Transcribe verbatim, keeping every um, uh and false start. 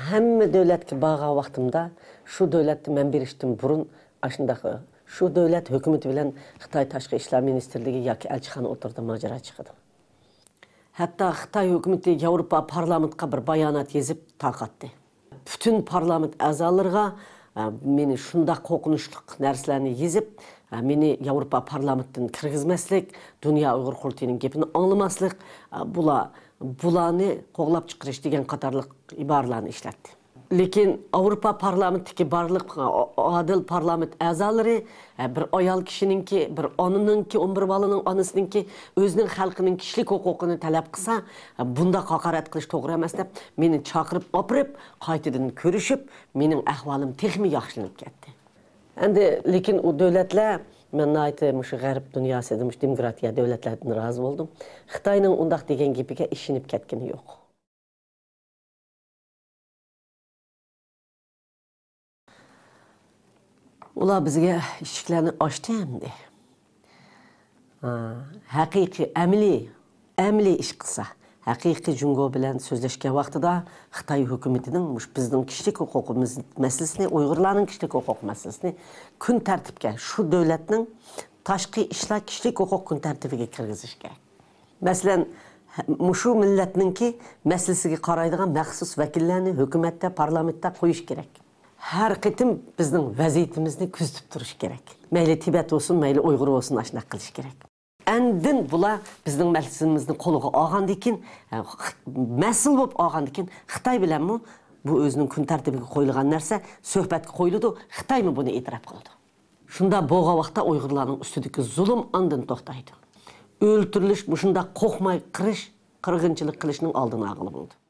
ھەممە دۆلەتكە بارغان ۋاقتىمدا شۇ دۆلەتتە مەن بېرىشتىن بۇرۇن ئاشۇنداق شۇ دۆلەت ھۆكۈمىتى بىلەن خىتاي تاشقى ئىشلار مىنىستىرلىكى ياكى ئەلچىخانا ئوتتۇرىدا ماجىرا چىقىدۇ. ھەتتا خىتاي ھۆكۈمىتى ياۋروپا پارلامېنتقا بىر بايانات يېزىپ تارقاتتى. پۈتۈن پارلامېنت ئەزالىرىغا، ئە، مېنى شۇنداق قورقۇنچلۇق نەرسىلەرنى يېزىپ، ئە، مېنى ياۋروپا پارلامېنتتىن كىرگۈزمەسلىك، دۇنيا ئۇيغۇر قۇرۇلتىيىنىڭ گېپىنى ئاڭلىماسلىق، ئە، بۇلار، بۇلارنى قوغلاپ چىقىرىش دېگەن قاتارلىق ئىبارىلەرنى ئىشلەتتى. لېكىن ئاۋروپا پارلامېنتتىكى بارلىق ئادىل پارلامېنت ئەزالىرى، ھە، بىر ئايال كىشىنىڭكى، بىر ئانىنىڭكى، ئون بىر بالىنىڭ ئانىسىنىڭكى ئۆزىنىڭ خەلقىنىڭ كىشىلىك ھوقۇقىنى تەلەپ قىلسا، ھە، بۇنداق ھاقارەت قىلىش توغرا ئەمەس دەپ، مېنى چاقىرىپ ئاپىرىپ، قايتىدىن كۆرۈشۈپ، مېنىڭ ئەھۋالىم تېخىمۇ ياخشىلىنىپ كەتتى. ئەمدى، لېكىن ئۇ دۆلەتلەر، مەن ناھايىتى مۇشۇ غەرب دۇنياسىدا، مۇشۇ دېموكراتىيە دۆلەتلەردىن رازى بولدۇم. خىتاينىڭ ئۇنداق دېگەن گېپىگە ئىشىنىپ كەتكىنى يوق. ئۇلار بىزگە ئىشىكلەرنى ئاچتى ئەمدى. ھا، ھەقىقىي، ئەمەلىي، ئەمەلىي ئىش قىلسا، ھەقىقىي جۇڭگو بىلەن سۆزلەشكەن ۋاقتىدا خىتاي ھۆكۈمىتىنىڭ مۇشۇ بىزنىڭ كىشىلىك ھوقۇقىمىز مەسىلىسىنى، ئۇيغۇرلارنىڭ كىشىلىك ھوقۇق مەسىلىسىنى كۈن تەرتىپكە، شۇ دۆلەتنىڭ تاشقى ئىشلار كىشىلىك ھوقۇق كۈن تەرتىپىگە كىرگۈزۈش كېرەك. مەسىلەن، مۇشۇ مىللەتنىڭكى مەسىلىسىگە قارايدىغان مەخسۇس ۋەكىللەرنى ھۆكۈمەتتە، پارلامېنتتا قويۇش كېرەك. ھەر قېتىم بىزنىڭ ۋەزىيىتىمىزنى كۆزىتىپ تۇرۇش كېرەك. مەيلى تىبەت بولسۇن، مەيلى ئۇيغۇر بولسۇن، ئاشۇنداق قىلىش كېرەك. ئاندىن بۇلار بىزنىڭ مەسىلىمىزنى قولىغا ئالغاندىن كېيىن، مەسئۇل بولۇپ ئالغاندىن كېيىن، خىتاي بىلەنمۇ بۇ ئۆزىنىڭ كۈن تەرتىپىگە قويۇلغان نەرسە سۆھبەتكە قويۇلىدۇ، خىتايمۇ بۇنى ئېتىراپ قىلىدۇ. شۇنداق بولغان ۋاقىتتا ئۇيغۇرلارنىڭ ئۈستىدىكى زۇلۇم ئاندىن توختايدۇ. ئۆلتۈرۈلۈش، مۇشۇنداق قورقماي قىرىش، قىرغىنچىلىق قىلىشنىڭ ئالدىنى ئالغىلى بولىدۇ.